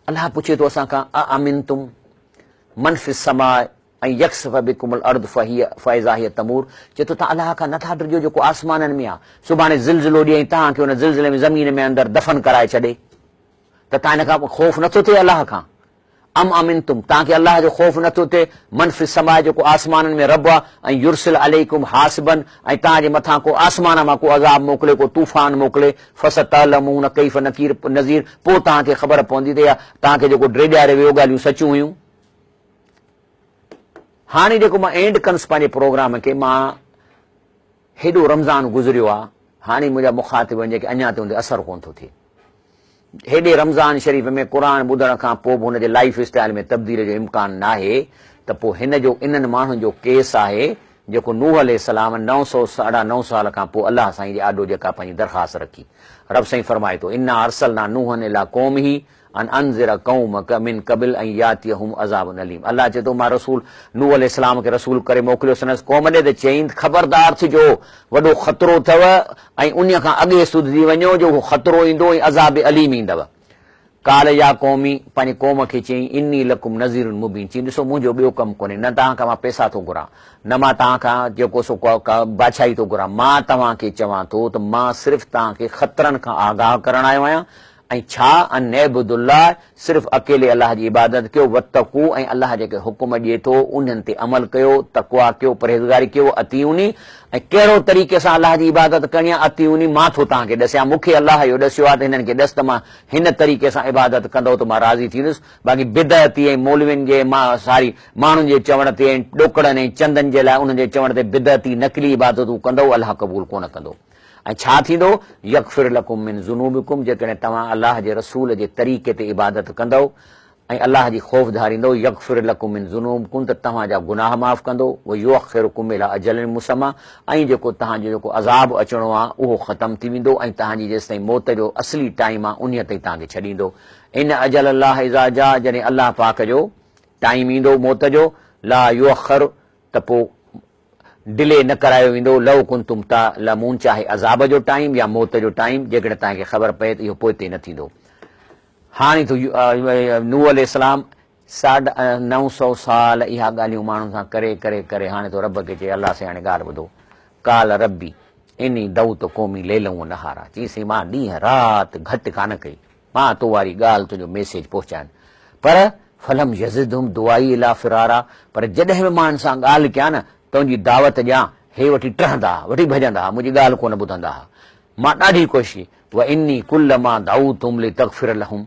الله پڇي ٿو اسان کان اامنتم من في السماء ان يخسف بڪم الارض فهي فاذا هي تمور، چئي ٿو توهان الله کان نٿا ڊڄو جيڪو آسمانن ۾ آهي، سڀاڻي زلزلو ڏئي ۽ توهان کي ان زلزلي ۾ زمين ۾ اندر دفن ڪرائي ڇڏي ته توهان ان کان خوف نٿو ٿئي الله کان؟ ام امنتم توهان کي الله جو خوف نٿو ٿئي من في السماء جيڪو آسمانن ۾ رب آهي ان يرسل عليڪم حاصبا ۽ توهان جي مٿان ڪو آسمان مان ڪو عذاب موڪلي ڪو طوفان موڪلي فستعلمون ڪيف نڪير نذير پوء توهان کي خبر پوندي ته اها توهان کي جيڪو ڊيڄاري ويو ڳالهيون سچيون هيون. هاڻي جيڪو مان اينڊ ڪندس پنهنجي پروگرام کي مان هيڏو رمضان گذريو آ هاڻي منهنجا مخاطب آهن جيڪي اڃا تائين ان تي اثر ڪونه ٿو ٿئي. هيڏي رمضان شريف ۾ قرآن ٻڌڻ کان پوء به هن جي لائيف اسٽائيل ۾ تبديلي جو امڪان ناهي ته پوء هن جو انهن ماڻهن جو ڪيس آهي جيڪو نوح عليه السلام نو سو ساڍا نو سال کان پوء الله سائين جي آڏو جيڪا پنهنجي درخواست رکي. رب سائين فرمائي ٿو، انا ارسلنا نوحا الي قومه ان انذر قومک من قبل ان ياتيهم عذاب اليم الله چئي ٿو مان رسول نوح عليه السلام کي رسول ڪري موڪليو سندس قوم ڏي ته چيائين ته خبردار ٿجو وڏو خطرو اٿو ۽ انهي کان اڳي سڌجي وڃو جو اهو خطرو ايندو ۽ عذاب اليم ايندو. قال يا قومي پنهنجي قوم کي چيائين اني لڪم نذير مبين چيائين ڏسو منهنجو ٻيو ڪم ڪونهي نه توهان کان مان پئسا ٿو گهران نه مان توهان کان جيڪو سو ڪا بادشاهي ٿو گهران مان توهان کي چوان ٿو ته مان صرف توهان کي خطرن کان آگاهه ڪرڻ آيو آهيان ۽ ڇا ان اعبدوا الله صرف اڪيلي الله جي عبادت ڪيو، واتقوا ۽ الله جيڪي حڪم ڏئي ٿو انهن تي عمل ڪيو، تقويٰ ڪيو، پرهيزگاري ڪيو، اطيعوني ۽ ڪهڙو طريقي سان الله جي عبادت ڪرڻي آهي، اطيعوني مان ٿو توهان کي ڏسيان، مون کي الله اهو ڏسيو آهي ته هنن کي ڏس ته مان هن طريقي سان عبادت ڪندؤ ته مان راضي ٿيندس، باقي بدعتي ۽ مولوين جي ساري ماڻهن جي چوڻ تي ۽ ڏوڪڙن ۽ چندن جي لاء انهن جي چوڻ تي بدعتي نقلي عبادتون ڪندؤ الله قبول ڪونه ڪندو. ۽ ڇا ٿيندو، يغفر لڪم من ذنوبڪم جيڪڏهن توهان الله جي رسول جي طريقي تي عبادت ڪندؤ ۽ الله جي خوف ڌاريندؤ، يغفر لڪم من ذنوبڪم ته توهان جا گناهه معاف ڪندو، ويؤخرڪم الي اجل مسميٰ ۽ جيڪو توهان جو جيڪو عذاب اچڻو آهي اهو ختم ٿي ويندو ۽ توهان جي جيستائين موت جو اصلي ٽائيم آهي انهيء تائين توهان کي ڇڏيندو. ان اجل الله اذا جاء جڏهن الله پاڪ جو ٽائيم ايندو موت جو، لا يؤخر ته پوء ڊلي نه ڪرايو ويندو، لو ڪنتم تعلمون چاهي عذاب جو ٽائيم يا موت جو ٽائيم، جيڪڏهن توهان کي خبر پئي ته اهو پوئتي نه ٿيندو. هاڻي ٿو نوح عليه السلام ساڍا 900 سال اها ڳالهيون ماڻهن سان ڪري ڪري ڪري هاڻي ٿو رب کي چئي الله سائين هاڻي ڳالهه ٻڌو قال ربي اني دعوت قومي ليلا و نهارا چيائين سائين مان ڏينهن رات گهٽ ڪانه ڪئي مان تو واري ڳالهه تنهنجو ميسيج پهچائن پر فلم يزدهم دعائي الا فرارا پر جڏهن به مان هن سان ڳالهه ڪيان نه تنهنجي دعوت ڏيان هي وٺي ٽهندا ها وٺي ڀڄندا ها منهنجي ڳالهه ڪونه ٻڌندا ها مان ڏاڍي ڪوشش ڪئي واني ڪلما دعوتهم لتغفر لهم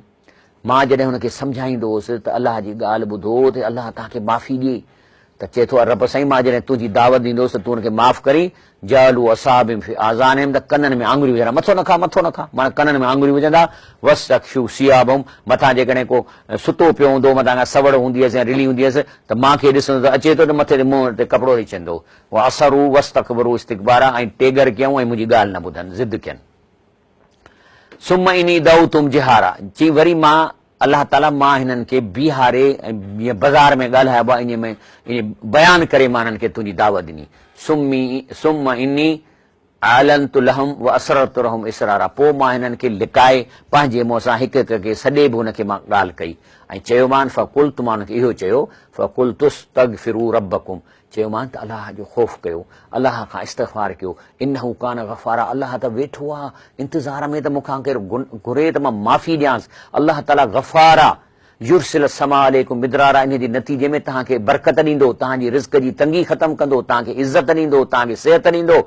مان جڏهن هن کي سمجهائيندو هوس ته الله جي ڳالهه ٻڌو ته الله توهان کي معافي ڏئي ته چئي ٿو رب سائين مان جڏهن تنهنجي دعوت ڏيندو هوس ته تون هن کي معاف ڪرين، جعلوا اصابعهم في آذانهم ته ڪنن ۾ آڱريون وجهندا مٿو نه کاء مٿو نه کاء معنيٰ ڪنن ۾ آڱريون وجهندا، واستغشوا ثيابهم مٿان جيڪڏهن ڪو ستو پيو هوندو هو مٿان ڪا سوڙ هوندي هيس يا رلي هوندي هيس ته مان کي ڏسندو ته اچي ٿو ته مٿي تي منهن تي ڪپڙو ڏئي ڇڏيندو هو، واصروا واستڪبروا استڪبارا ۽ ٽيڳر ڪيائون ۽ منهنجي ڳالهه نه ٻڌن ضد ڪين. ثم اني دعوتهم جهارا چي وري مان الله تعالي مان هنن کي بيهاري ۽ جيئن بازار ۾ ڳالهائبو آهي ائين ۾ ائين بيان ڪري مان هنن کي تنهنجي دعوت ڏني ثم اني اعلنت لهم واسررت لهم اسرارا پوء مان هنن کي لڪائي پنهنجي منهن سان هڪ هڪ کي سڏي به هن کي مان ڳالهه ڪئي ۽ چيومان فقلت مان هن کي اهو چيو فقلت استغفروا ربڪم چيومان ته الله جو خوف ڪيو، الله کان استغفار ڪيو، انه ڪان غفارا الله ته ويٺو آ انتظار ۾ ته مون کان ڪير گهري ته مان معافي ڏيانس، الله تعاليٰ غفار آ، يرسل السماء عليڪم مدرارا انهي جي نتيجي ۾ توهان کي برڪت ڏيندو، توهان جي رزق جي تنگي ختم ڪندو، توهان کي عزت ڏيندو، توهان کي صحت ڏيندو،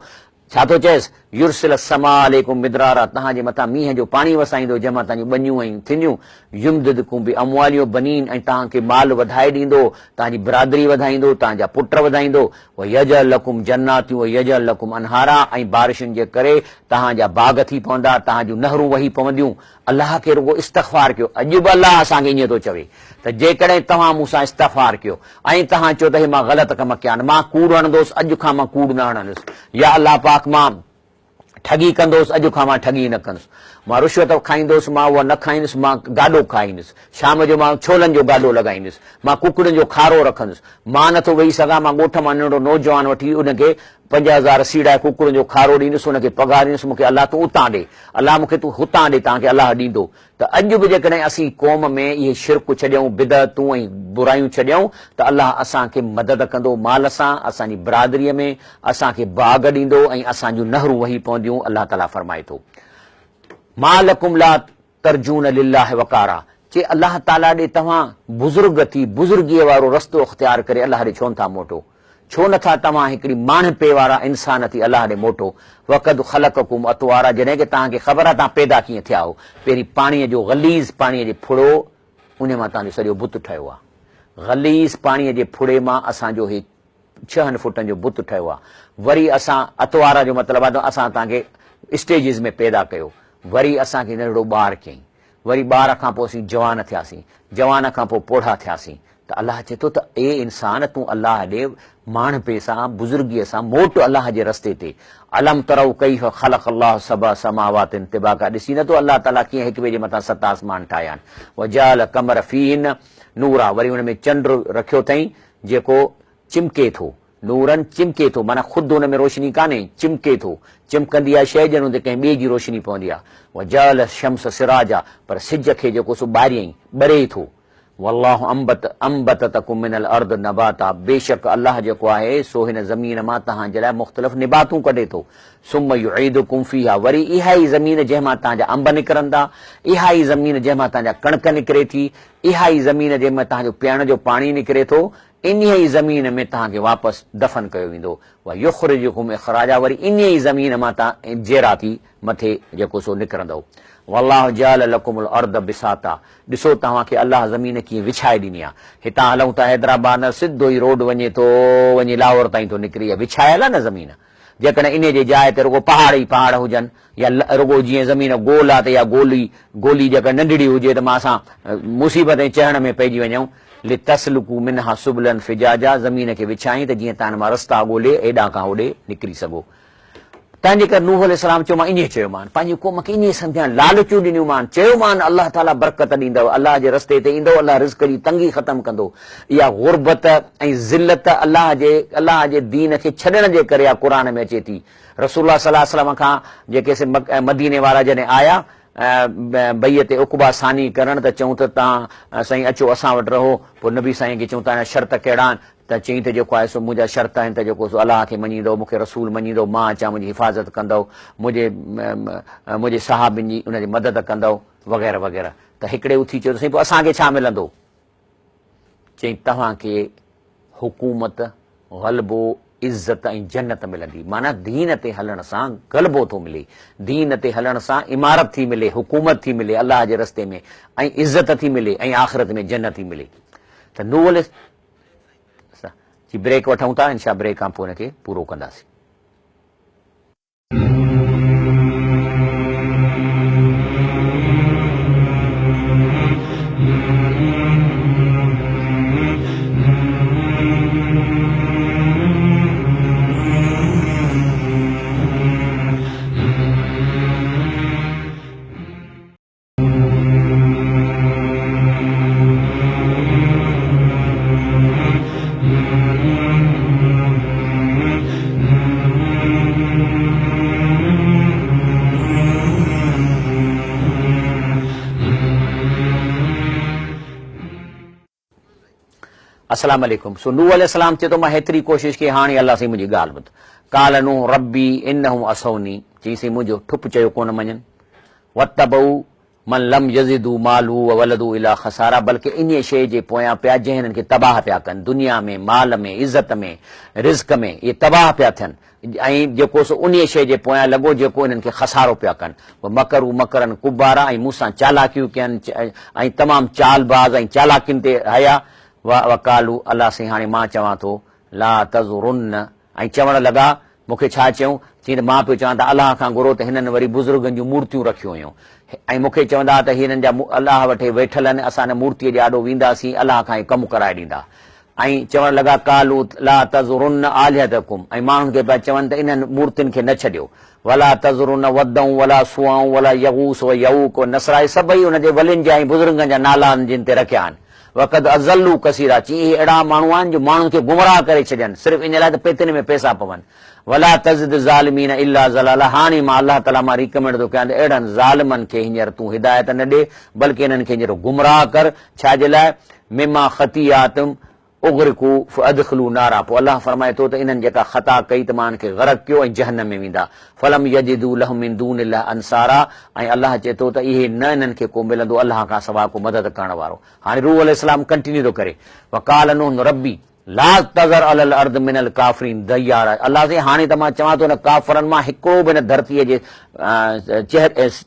ڇا ٿو چئيس؟ يرسل السماء عليڪم مدرارا توهان جي مٿان مينهن جو پاڻي وسائيندو جنهن مان توهان جون ٻنيون ۽ ٿينديون، يمددڪم باموال وبنين ۽ توهان کي مال وڌائي ڏيندو، توهان جي برادري وڌائيندو، توهان جا پٽ وڌائيندو، ويجعل لڪم جنات ويجعل لڪم انهارا ۽ بارشن جي ڪري توهان جا باغ ٿي پوندا، توهان جون نهرون وهي پونديون، الله کي رڳو استغفار ڪيو، اڄ به الله اسان کي ائين ٿو چوي ته جيڪڏهن توهان مون سان استغفار ڪيو ۽ توهان چيو ته هي مان غلط ڪم ڪيا آهن، مان ڪوڙ هڻندو هوس اڄ کان مان ڪوڙ نه هڻندس، يا الله پاڪ مان ٺڳي ڪندو هوس اڄ کان مان ٺڳي نه ڪندس، مان رشوت کائيندو هوس مان اها نه کائيندس، مان گاڏو کائيندس، شام جو مان ڇولن جو گاڏو لڳائيندس، مان ڪڪڙين جو کارو رکندس، مان نٿو ويهي سگهان، مان ڳوٺ مان ننڍڙو نوجوان وٺي ان کي 5000 سيڙائي ڪڪڙن جو کارو ڏيندس، ان کي پگهار ڏيندس، مون کي الله تون اتان ڏي، الله مون کي تون هتان ڏي، توهان کي الله ڏيندو. ته اڄ به جيڪڏهن اسين قوم ۾ اهي شرڪ ڇڏيون، بدعتون ۽ برايون ڇڏيون ته الله اسان کي مدد ڪندو مال سان، اسان جي برادريء ۾ اسان کي باغ ڏيندو ۽ اسان جون نهرون وهي پونديون، الله تعاليٰ فرمائي ٿو. ما لڪم لا ترجون لله وقارا، چي الله تعاليٰ ڏي توهان بزرگ ٿي بزرگيء وارو رستو اختيار ڪري الله ڏي ڇونه ٿا موٽو؟ ڇو نه ٿا توهان هڪڙي ماڻهپي وارا انسان ٿي الله ڏي موٽو؟ وقد خلقڪم اطوارا جڏهن ڪه توهان کي خبر آهي توهان پيدا ڪيئن ٿيا آهيو، پهرين پاڻيء جو غليظ پاڻيء جي ڦڙو انهي مان توهان جو سڄو بت ٺهيو آهي. غليظ پاڻيء جي ڦڙي مان اسان جو هي ڇهن فوٽن جو بت ٺهيو آهي. وري اسان اطوارا جو مطلب آهي ته اسان توهان کي اسٽيجز ۾ پيدا ڪيو. وري اسان کي ننڍڙو ٻار ڪيائين. وري ٻار کان پوء اسين جوان ٿياسين، جوان کان پوء پوڙها ٿياسين ته الله چئي ٿو ته اي انسان تون الله ڏي ماڻهپي سان، بزرگيء سان موٽ الله جي رستي تي. الم تروا ڪيف خلق الله سبع سماوات طباقا ڏسين نه ٿو الله تعاليٰ ڪيئن هڪ ٻئي جي مٿان ست آسمان ٺاهيا آهن. وجعل القمر فيهن نورا وري ان ۾ چنڊ رکيو اٿائين جيڪو چمڪي ٿو. نورا چمڪي ٿو معنيٰ خود ان ۾ روشني ڪانهي، چمڪي ٿو. چمڪندي آهي شيء ڄڻ ان تي ڪنهن ٻئي جي روشني پوندي آهي. وجعل الشمس سراجا پر سج کي جيڪو سو ٻاريائين، ٻري ٿو. والله انبت انبتتکم من الارض نباتا بيشڪ الله جيڪو آهي سو هن زمين مان توهان جي لاء مختلف نباتون ڪڍي ٿو. ثم يعيدکم فيها وري اها ئي زمين جنهن مان توهان جا انب نڪرن ٿا، اها ئي زمين جنهن مان توهان جا ڪڻڪ نڪري ٿي، اها ئي زمين جنهن مان توهان جو پيئڻ جو پاڻي نڪري ٿو، انهيء ئي زمين ۾ توهان کي واپس دفن ڪيو ويندو. ويخرجڪم اخراجا وري انهيء ئي زمين مان توهان جيئرا ٿي مٿي جيڪو سو نڪرندؤ. والله جعل لڪم الارض بساطا ڏسو توهان کي الله زمين ڪيئن وڇائي ڏني آهي. هتان هلون ٿا حيدرآباد نه سڌو ئي روڊ وڃي ٿو وڃي لاهور تائين ٿو نڪري. اها وڇايل آهي نه زمين. جيڪڏهن انهيء جي جاء تي رڳو پهاڙ ئي پهاڙ هجن يا رڳو جيئن زمين گول آهي ته اها گولي گولي جيڪڏهن ننڍڙي هجي ته مان اسان مصيبت ۽ چهڻ ۾ پئجي وڃون. لتسلڪوا منها سبلا فجاجا زمين کي وڇائين ته جيئن توهان ان مان رستا ڳولي هيڏانهن کان هوڏي نڪري سگهو. تنهن جي ڪري نوح عليه السلام چيو مان ائين چيومان، پنهنجي قوم کي ائين سمجهائڻ، لالچون ڏنيون مان، چيومان الله تعاليٰ برڪت ڏيندو، الله جي رستي تي ايندؤ، الله رزق جي تنگي ختم ڪندو. اها غربت ۽ ذلت الله جي الله جي دين کي ڇڏڻ جي ڪري اها قرآن ۾ اچي ٿي. رسول الله صلي الله عليه وسلم کان جيڪي سي مديني وارا جڏهن آيا بيعت عقبه ثاني ڪرڻ ته چئون ته توهان سائين اچو اسان وٽ رهو، پوء نبي سائين کي چئون توهان جا شرط ڪهڙا آهن؟ ته چيائين ته جيڪو آهي سو منهنجا شرط آهن ته جيڪو سو الله کي مڃيندؤ، مون کي رسول مڃيندؤ، مان اچان منهنجي حفاظت ڪندؤ، منهنجي منهنجي صحابين جي ان جي مدد ڪندؤ، وغيره وغيره. ته هڪڙي اٿي چيو ته سائين پوء اسان کي ڇا ملندو؟ چيائين توهان کي حڪومت، غلبو، عزت ۽ جنت ملندي. معنيٰ دين تي هلڻ سان غلبو ٿو ملي، دين تي هلڻ سان امارت ٿي ملي، حڪومت ٿي ملي الله جي رستي ۾ ۽ عزت ٿي ملي ۽ آخرت ۾ جنت ٿي ملي. ته نوح عليه جي بريڪ وٺون ٿا انشاء بريڪ کان پوء ان کي پورو ڪنداسين. السلام عليڪم سو نوح عليه السلام چئي ٿو مان هيتري ڪوشش ڪئي هاڻي الله سائين منهنجي ڳالهه ٻڌ قال نوح ربي انهم عصوني چئي سائين منهنجو ٺپ چيو ڪونه مڃن واتبعوا من لم يزده ماله وولده الا خسارا بلڪه انهيء شيء جي پويان پيا جنهن هنن کي تباهه پيا ڪن، دنيا ۾، مال ۾، عزت ۾، رزق ۾، اهي تباهه پيا ٿين ۽ جيڪو سو انهيء شيء جي پويان لڳو جيڪو انهن کي خسارو پيا ڪن. ومڪروا مڪرا ڪبارا ۽ مون سان چالاڪيون ڪين ۽ تمام چالباز ۽ چالاڪين تي هيا. وقالوا الله سائين هاڻي مان چوان ٿو لا تذرن ۽ چوڻ لڳا، مون کي ڇا چيائون؟ چيائين ته مان پيو چوان ته الله کان گهرو ته هنن وري بزرگن جون مورتيون رکيون هيون ۽ مون کي چوندا ها ته هي هنن جا الله وٽ هي ويٺل آهن، اسان هن مورتيء جي آڏو وينداسين، الله کان هي ڪم ڪرائي ڏيندا. ۽ چوڻ لڳا، قالوا لا تذرن آلهتڪم ۽ ماڻهن کي پيا چون ته انهن مورتين کي نه ڇڏيو، ولا تذرن ودا ولا سواع ولا يغوث ويعوق ونسرا اهي سڀئي ان جي ولين جا ۽ بزرگن جا نالا آهن جن تي رکيا آهن. وقد اضلوا ڪثيرا، چي اهي اهڙا ماڻهو آهن جو ماڻهن کي گمراهه ڪري ڇڏين صرف ان لاء ته پيتين ۾ پئسا پون. ولا تزد الظالمين الا ضلالا هاڻي مان الله تعاليٰ مان ريڪمينڊ ٿو ڪيان ته اهڙن ظالمن کي هينئر تون هدايت نه ڏي بلڪه انهن کي هينئر گمراهه ڪر ڇا جي لاء مما خطيئاتهم اغرقوا فادخلوا نارا پوء الله فرمائي ٿو ته انهن جيڪا خطا ڪئي ته مان انهن کي غرق ڪيو ۽ جهنم ۾ ويندا فلم يجدوا لهم من دون الله انصارا ۽ الله چئي ٿو ته اهي نه انهن کي ڪو ملندو الله کان سواء ڪو مدد ڪرڻ وارو. هاڻي روح عليه السلام ڪنٽينيو ٿو ڪري وقال نوح ربي لا تذر علي الارض من الڪافرين ديارا الله سائين هاڻي ته مان چوان ٿو ان ڪافرن مان هڪڙو به هن ڌرتيء جي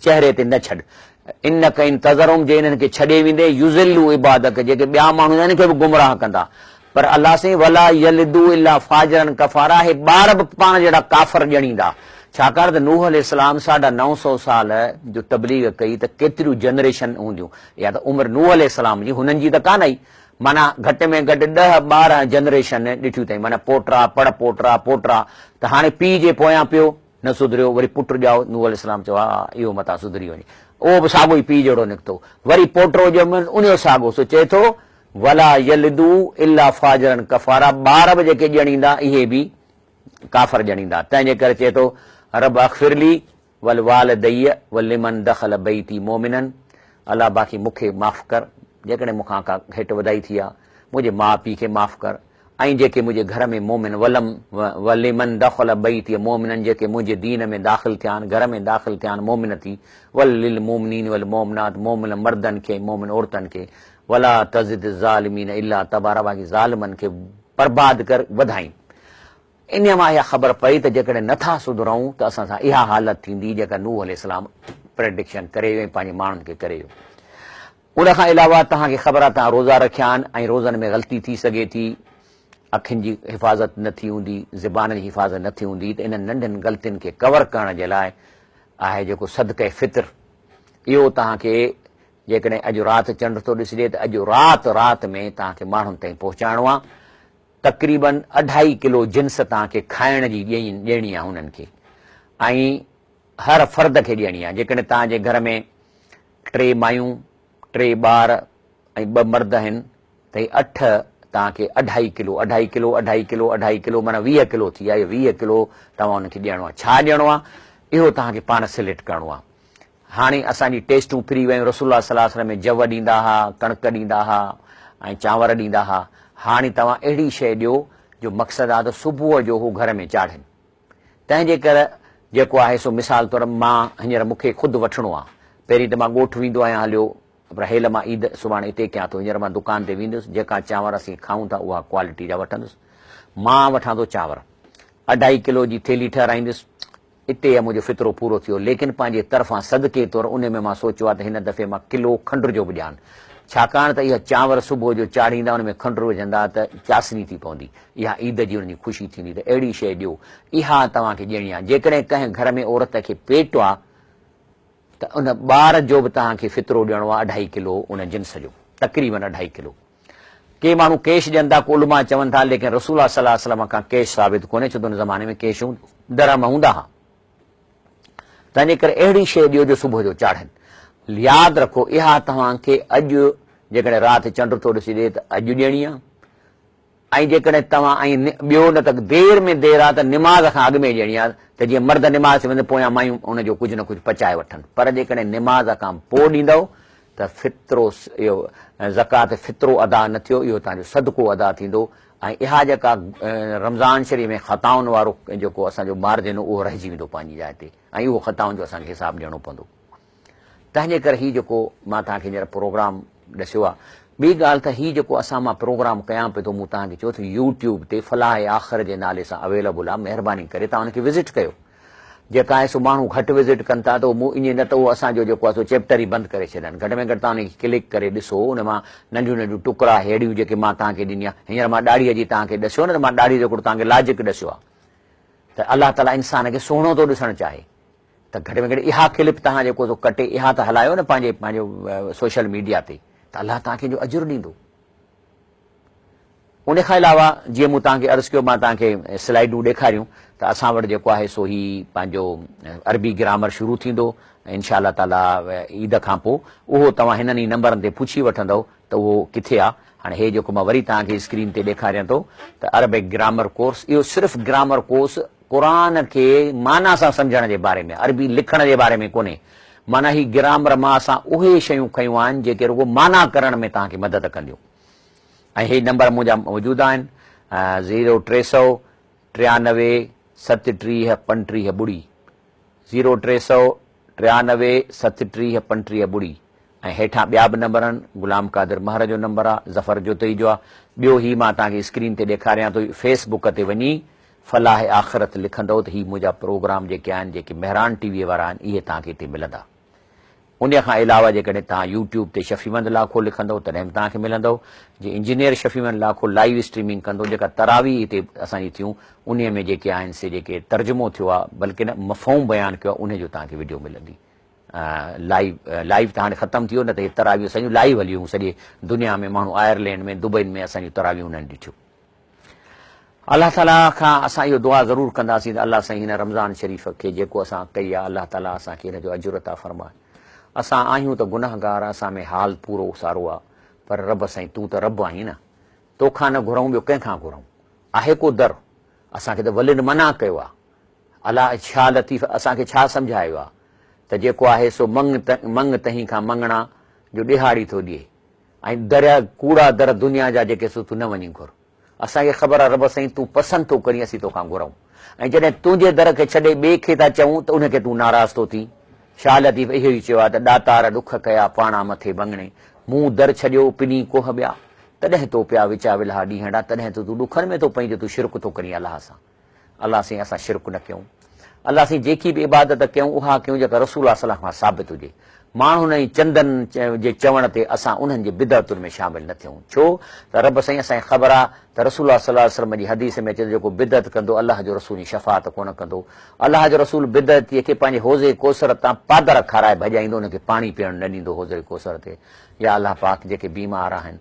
چهري تي نه ڇڏ انک ان تذرهم جي انهن کي ڇڏي ويندي يضلوا عبادک جيڪي ٻيا ماڻهو انهن کي به گمراهه ڪندا پر الله سائين ولا يلدوا الا فاجرا ڪفارا اهي ٻار به پاڻ جهڙا ڪافر ڄڻيندا. ڇاڪاڻ ته نوح عليه السلام ساڍا 900 سال جو تبليغ ڪئي ته ڪيتريون جنريشن هونديون. اها ته عمر نوح عليه السلام جي هنن جي ته ڪانه آئي. معنيٰ گهٽ ۾ گهٽ ڏهه 12 جنريشن ڏٺيون اٿائين. معنيٰ پوٽا، پڙ پوٽا، پوٽا ته هاڻي پيء جي پويان پيو نه سڌريو وري پٽ ڄائو نوح عليه السلام چيو ها اهو متان سڌري وڃي. اهو به ساڳو ئي پيء جهڙو نڪتو. وري پوٽو ڄميو انهيء جو ساڳو سو چئي ٿو ولا يلدوا الا فاجرا ڪفارا ٻار به جيڪي ڄڻيندا اهي به ڪافر ڄڻيندا، تنهن جي ڪري چئي ٿو، رب اغفر لي ولوالدي ولمن دخل بيتي مؤمنا الله باقي مون کي معاف ڪر جيڪڏهن مون کان ڪا گهٽ وڌائي ٿي آ، منهنجي ماء پيء کي معاف ڪر ۽ جيڪي منهنجي گهر ۾ مؤمن ولم ولمن دخل بيتي مؤمنا جيڪي منهنجي دين ۾ داخل ٿيا آهن، گهر ۾ داخل ٿيا آهن مؤمن ٿي، وللمؤمنين والمؤمنات مؤمن مردن کي ۽ مؤمن عورتن کي، ولا تزد الظالمين الا تبارا باقي ظالمن کي برباد ڪر وڌائين. انهيء مان اها خبر پئي ته جيڪڏهن نه ٿا سڌرئون ته اسان سان اها حالت ٿيندي جيڪا نوح عليه السلام پريڊڪشن ڪري ويو ۽ پنهنجي ماڻهن کي ڪري ويو. ان کان علاوه توهان کي خبر آهي توهان روزا رکيا آهن ۽ روزن ۾ غلطي ٿي سگهي ٿي، اکين جي حفاظت نه ٿي هوندي، زبان جي حفاظت نه ٿي هوندي ته انهن ننڍين غلطين کي ڪور ڪرڻ جي لاء آهي جيڪو صدقه فطر اهو توهان کي جيڪڏهن اڄ رات چنڊ ٿو ڏسجي ته اڄ رات رات ۾ توهان کي ماڻهن تائين پهچائڻو آهي. تقريباً اڍائي ڪلو جنس توهان کي کائڻ جي ڏيڻي آهي انهن کي ۽ هر فرد کي ڏيڻي آهي. جيڪڏهن توهان جي گهر ۾ ٽي مايون، ٽي ٻار ۽ ٻه مرد آهن ته هي اٺ توهان کي اڍائي ڪلو، اڍائي ڪلو، اڍائي ڪلو، اڍائي ڪلو معنيٰ 20 ڪلو ٿي ويا. اهو 20 ڪلو توهان انهن کي ڏيڻو آهي. ڇا ڏيڻو آهي اهو توهان کي پاڻ سليڪٽ ڪرڻو آهي. هاڻي اسان جي ٽيسٽون ڦري ويون، رسول الله صلي الله عليه وسلم جو ڏيندا ها، ڪڻڪ ڏيندا ها ۽ چانور ڏيندا ها، هاڻي توهان اهڙي شيء ڏيو جو مقصد آهي ته صبح جو هو گهر ۾ چاڙهين. تنهن جي ڪر جيڪو آهي سو مثال طور مان هينئر مون کي خود وٺڻو آهي، پهرين ته مان ڳوٺ ويندو آهيان هليو پر هيل مان عيد سڀاڻي اتي ڪيان ٿو، هينئر مان دڪان تي ويندس جيڪا چانور اسين کائون ٿا اها ڪوالٽي جا وٺندس. مان وٺان ٿو چانور اڍائي ڪلو جي ٿيلهي ٺهرائيندس، اتي ئي منهنجو فطرو پورو ٿيو، ليڪن پنهنجي طرفان صدقي طور انهي ۾ مان سوچيو آهي ته هن دفعي مان ڪلو کنڊ جو به ڏيان، ڇاڪاڻ ته اها چانور صبح جو چاڙهيندا ان ۾ کنڊ وجهندا ته چاسني ٿي پوندي، اها عيد جي انهن جي خوشي ٿيندي ته اهڙي شيء ڏيو، اها توهان کي ڏيڻي آهي، جيڪڏهن ڪنهن گهر ۾ عورت کي پيٽ آهي ته ان ٻار جو به توهان کي فطرو ڏيڻو آهي اڍائي ڪلو ان جنس جو، تقريبن اڍائي ڪلو. ڪي ماڻهو ڪيش ڏين ٿا، ڪي علماء چون ٿا، ليڪن رسول الله صلي الله عليه وسلم کان ڪيش ثابت ڪونهي، ڇو ته ان زماني ۾ ڪيش درهم هوندا ها. تنهنجي ڪري اهڙي شيء ڏيو جو صبح جو چاڙهن. ياد رکو اها توهان کي اڄ جيڪڏهن رات چنڊ ٿو ڏسجي ته اڄ ڏيڻي آهي ۽ جيڪڏهن توهان ۽ ٻيو نه ته دير ۾ دير آهي ته نماز کان اڳ ۾ ڏيڻي آهي ته جيئن مرد نماز ٿي وڃي پويان مايون ان جو ڪجهه نه ڪجهه پچائي وٺن پر جيڪڏهن نماز کان پوء ڏيندؤ ته فطرو اهو زڪوات فطرو ادا نه ٿيو اهو توهان جو صدقو ادا ٿيندو ۽ اها جيڪا رمضان شريف ۾ خطائن وارو جيڪو اسان جو مارجن اهو رهجي ويندو پنهنجي جاء تي ۽ اهو خطائن جو اسان کي حساب ڏيڻو پوندو تنهن جي ڪري هي جيڪو مان توهان کي هينئر پروگرام ڏسيو آهي ٻي ڳالهه ته هي جيڪو اسان مان پروگرام ڪيان پيو ٿو مون توهان کي چيو ته يوٽيوب تي فلاح آخر جي نالي سان اويليبل آهي مهرباني ڪري توهان ان کي وزٽ ڪيو جيڪا آهي سو ماڻهو گهٽ وزٽ ڪن ٿا ته مون ائين نه ته اهو اسان جو جيڪو آهي سو چيپٽر ئي بند ڪري ڇڏن گهٽ ۾ گهٽ توهان ان کي ڪلڪ ڪري ڏسو ان مان ننڍيون ننڍيون ٽڪرا ههڙيون جيڪي مان توهان کي ڏني آهي هينئر مان ڏاڙهيء جي توهان کي ڏسيو نه ته مان ڏاڙهي جو هڪڙو توهان کي لاجڪ ڏسيو آهي ته الله تعاليٰ انسان کي سهڻو ٿو ڏسڻ چاهي ته گهٽ ۾ گهٽ اها ڪلپ توهان جيڪو ٿو ڪٽي اها ته هلايو نه پنهنجي پنهنجو سوشل ميڊيا تي ته الله توهان کي جو اجر ڏيندو. ان کان علاوه جيئن مون توهان کي عرض ڪيو مان توهان کي سلائيڊون ڏيکاريون ته اسان وٽ جيڪو آهي سو هي پنهنجو عربي گرامر شروع ٿيندو انشاء الله تعالي عيد کان پوء اهو توهان هنن ئي نمبرن تي پڇي وٺندؤ ته اهو ڪٿي آ هاڻي هي جيڪو مان وري توهان کي اسڪرين تي ڏيکاريان ٿو ته عربڪ گرامر ڪورس اهو صرف گرامر ڪورس قرآن کي معنيٰ سان سمجهڻ جي باري ۾ عربي لکڻ جي باري ۾ ڪونهي معنيٰ هي گرامر مان اسان اهي شيون کنيون آهن جيڪي رڳو معنيٰ ڪرڻ ۾ توهان کي مدد ڪنديون ۽ هي نمبر منهنجا موجود آهن زيرو 300 93 37 35 ٻڙي زيرو 300 93 37 35 ٻڙي ۽ هيٺان ٻيا به نمبر آهن غلام قادر مهر جو نمبر آهي ظفر جوتئي جو آهي ٻيو هي مان توهان کي اسڪرين تي ڏيکاريان ٿو فيس بڪ تي وڃي فلاح آخرت لکندؤ ته هي منهنجا پروگرام جيڪي آهن جيڪي مهراڻ ٽي وي وارا آهن اهي توهان کي هتي ملندا. انهيء کان علاوه جيڪڏهن توهان يوٽيوب تي شفيع محمد لاکو لکندؤ تڏهن به توهان کي ملندؤ. جي engineer Shafi Muhammad Lakho live streaming ڪندو جيڪا تراويح هتي اسان جي ٿيون انهيء ۾ جيڪي آهن سي جيڪي ترجمو ٿيو آهي بلڪه نه مفهوم بيان ڪيو آهي انهيء جو توهان کي وڊيو ملندي. لائيو لائيو ته هاڻي ختم ٿي ويو نه ته هي تراويحون اسان جون لائيو هليون هيون سڄي دنيا ۾ ماڻهو آئرلينڊ ۾ دبئين ۾ اسان جون تراويحون انهن ڏٺيون. الله تعالي کان اسان اهو دعا ضرور ڪنداسين ته الله سائين هن رمضان شريف کي جيڪو اسان ڪئي آهي الله تعالي اسان کي ان جو اجر عطا فرمائي. اسان آهيون ته گنهگار اسان ۾ حال پورو سارو آهي پر رب سائين تون ته رب آهين نه توکان نه گهرون ٻيو ڪنهن کان گهرون آهي ڪو در اسان کي ته ولين منع ڪيو آهي الاء ڇا لطيف اسان کي ڇا سمجهايو آهي ته جيڪو آهي سو مڱ مڱ تهين کان مڱڻا جو ڏهاڙي ٿو ڏئي ۽ در ڪوڙا در دنيا جا جيڪي سو تون نه وڃي گهر. اسان کي خبر آ رب سائين تون پسند ٿو ڪرين اسين توکان گهرئون ۽ جڏهن تنهنجي در کي ڇڏي ٻئي کي ٿا چئون ته ان کي تون ناراض ٿو ٿين. شاهه لطيف اهو ئي چيو آ ته ڏاتار ڏک ڪيا پاڻا مٿي مڱڻي، مون در ڇڏيو پني ڪوهه ٻيا، تڏهن تو پيا وچا ولها ڏينهڙا، تڏهن ته تون ڏکن ۾ ٿو پئين جو تون شرڪ ٿو ڪرين الله سان. الله سائين اسان شرڪ نه ڪيون. الله سائين جيڪي به عبادت ڪيون اها ڪيون جيڪا رسول الله صلي الله کان ثابت هجي. ماڻهن ۽ چندن جي چوڻ تي اسان انهن جي بدعتن ۾ شامل نه ٿيون. ڇو ته رب سائين اسان کي خبر آ ته رسول الله صلي الله عليه وسلم جي حديث ۾ اچي ٿو جيڪو بدعت ڪندو الله جو رسول جي شفاعت ڪونه ڪندو. الله جو رسول بدعتي کي پنهنجي حوض ڪوثر تان پادر کارائي ڀڄائيندو ان کي پاڻي پيئڻ نه ڏيندو حوض ڪوثر تي. يا الله پاڪ جيڪي بيمار آهن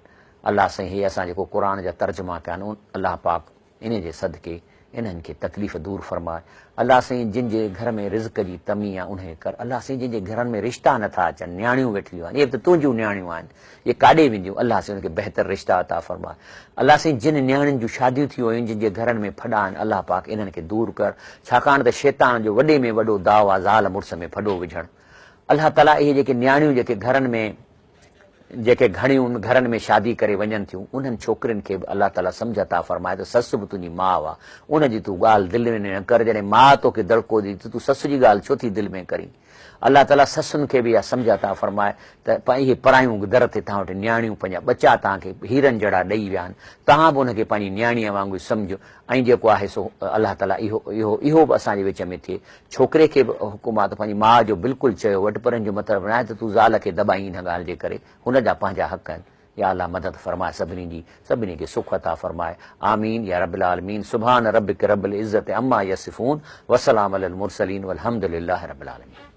الله سائين هي اسان جيڪو قرآن جا ترجما ڪيا آهن الله پاڪ انهي جي صدقي انهن کي تڪليف دور فرماء. الله سائين جن جي گهر ۾ رزق جي تمي آ انهي کي ڪر. الله سائين جن جي گهرن ۾ رشتا نه ٿا اچن نياڻيون ويٺليون آهن اهي به ته تنهنجون نياڻيون آهن اهي ڪاڏي وينديون الله سائين انهن کي بهتر رشتا عطا فرماء. الله سائين جن نياڻين جون شاديون ٿي ويون جن جي گهرن ۾ ڦڏا آهن الله پاڪ انهن کي دور ڪر ڇاڪاڻ ته شيطان جو وڏي ۾ وڏو داء آ زال مڙس ۾ ڦڏو وجهڻ. الله تعالي اهي جيڪي نياڻيون جيڪي گهرن ۾ جيڪي گهڻيون گهرن ۾ شادي ڪري وڃن ٿيون، انهن ڇوڪرين کي به الله تعاليٰ سمجهه عطا فرمائي ته سس به تنهنجي ماء آ، ان جي تون ڳالهه دل ۾ نه ڪر، جڏهن ماء توکي دڙڪو ڏئي ته تون سس جي ڳالهه ڇو ٿي دل ۾ ڪرين؟ الله تعاليٰ سسن کي به اها سمجهه عطا فرمائي ته اهي پرايون در تي توهان وٽ نياڻيون پنهنجا ٻچا توهان کي هيرن جهڙا ڏئي ويا آهن، توهان به ان کي پنهنجي نياڻيء وانگر سمجهه ۽ جيڪو آهي سو الله تعاليٰ اهو اهو اهو به اسان جي وچ ۾ ٿئي. ڇوڪري کي به حڪم آ ته پنهنجي ماء جو بلڪل چيو وٺ پر ان جو مطلب ناهي ته تون زال کي دٻائين ان ڳالهه جي ڪري هن جا پنهنجا حق آهن. يا الله مدد فرماء سڀني جي سڀني کي سک عطا فرماء آمين يا رب العالمين سبحان ربک رب العزت عما يصفون وسلام علي المرسلين والحمد لله رب العالمين.